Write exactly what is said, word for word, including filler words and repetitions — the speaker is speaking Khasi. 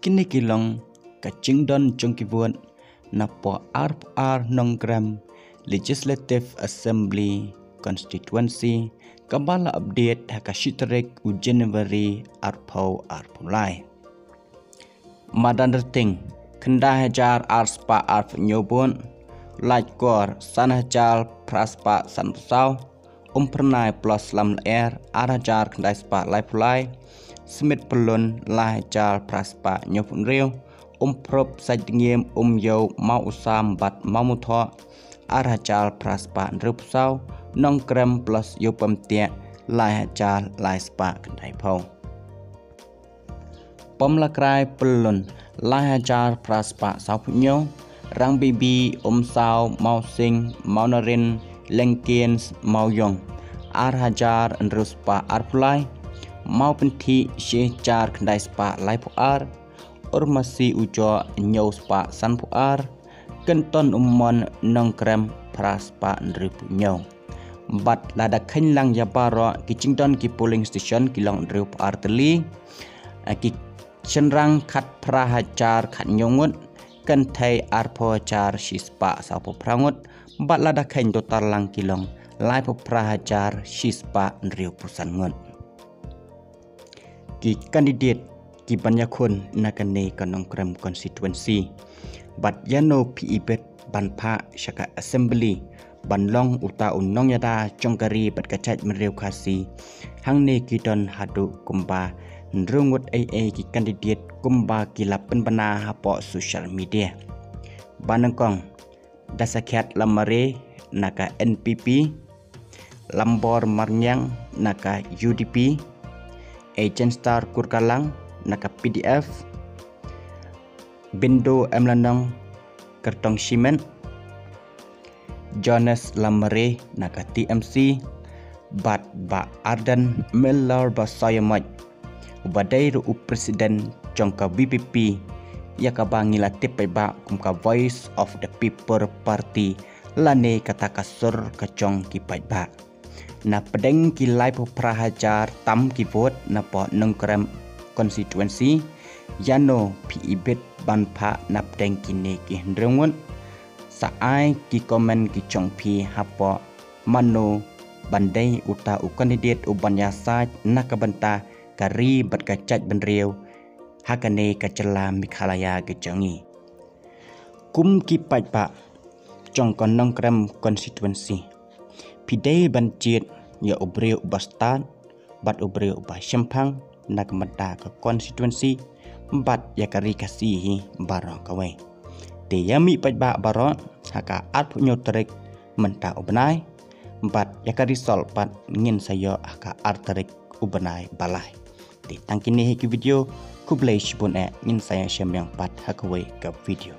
Kine ki long ka jingdon jong ki vote napoh arphew ar Nongkrem Legislative Assembly Constituency kaba la update ha ka shi tarik u January arphew arphew lai. Madan Rting, khyndai hajar ar spah arphew hynñiew vote. Laitkor, san hajar phra spah sanphew saw. Umphyrnai plus Lamlyer, ar hajar khyndai spah laiphew lai. Smit Pyllun, lai hajar phra spah hynñiewphew hynriew. Umphrup, Saitdngiem, Umiew, Mawusam bad Mawmuthoh, ar hajar phra spah hynriewphew saw. Nongkrem plus Ïewpynthiah, lai hajar lai spah khyndaiphew. Pamlakrai Pyllun, lai hajar phra spah sawphew hynñiew. Rangbibi, Umsaw, Mawsing, Mawnarin, Lengkens, Mawiong, ar hajar hynriew spah arphew lai. Mawpynthih, shi hajar khyndai spah laiphew ar. Urmasi Ujoh, hynñiew spah sanphew ar. Kynton Umon, Nongkrem, phra spah hynriewphew hynñiew. Bad lada kheiñ lang ïa baroh ki jingdon ki polling station ki long hynriewphew ar tylli. Eh, ki shynrang khatphra hajar khathynñiew ngut, kynthei arphew hajar shi spah sawphew phra ngut. Bad lada kheiñ total lang ki long laiphew phra hajar shi spah hynriewphew san ngut. Ki candidate kiban ïakhun na kane ka Nongkrem constituency. Bad ïano phi ibit ban phah sha ka assembly ban long uta u nongïada jong ka ri bad ka jaitbynriew Khasi. Hangne ki don haduh kumba hynriew ngut ei ei ki candidate kumba ki la pynbna hapoh social media. Ba nyngkong, Dasakhiat Lamare na ka N P P, Lambor Marngiang na ka U D P, Agenstar Kurkalang na ka P D F, Bindo M Lanong Kyrtong Shimet, Jonas Lamare na ka T M C, bad Bah Ardent Miller Basaiawmoit, uba dei ruh u president jong ka V P P, ïa kaba ngi la tip paidbah kum ka Voice of the People Party, lane kata ka sur ka jong ki paidbah. Na pdeng ki laiphew phra hajar tam ki vote napoh Nongkrem constituency, ïano phi ibit ban phah na pdeng kine ki hynriew ngut? Sa ai ki comment ki jong phi hapoh mano ban dei uta u candidate uban ïasaid na ka bynta ka ri bad ka jaitbynriew ha kane ka jylla Meghalaya ka jong ngi. Kum ki paidbah jong ka Nongkrem constituency, phi dei ban jied ïa u briew uba stad bad u briew uba shemphang na ka bynta ka constituency bad ïa ka ri Khasi hi baroh kawei. Te ïa mih paidbah baroh ha ka arphew hynñiew tarik mynta u bnai, bad ïa ka result pat ngin sa ïoh ha ka ar tarik u bnai ba lai. Te tang kine hi ki video, khublei shibun eh, ngin sa ïashem biang pat ha kawei ka video.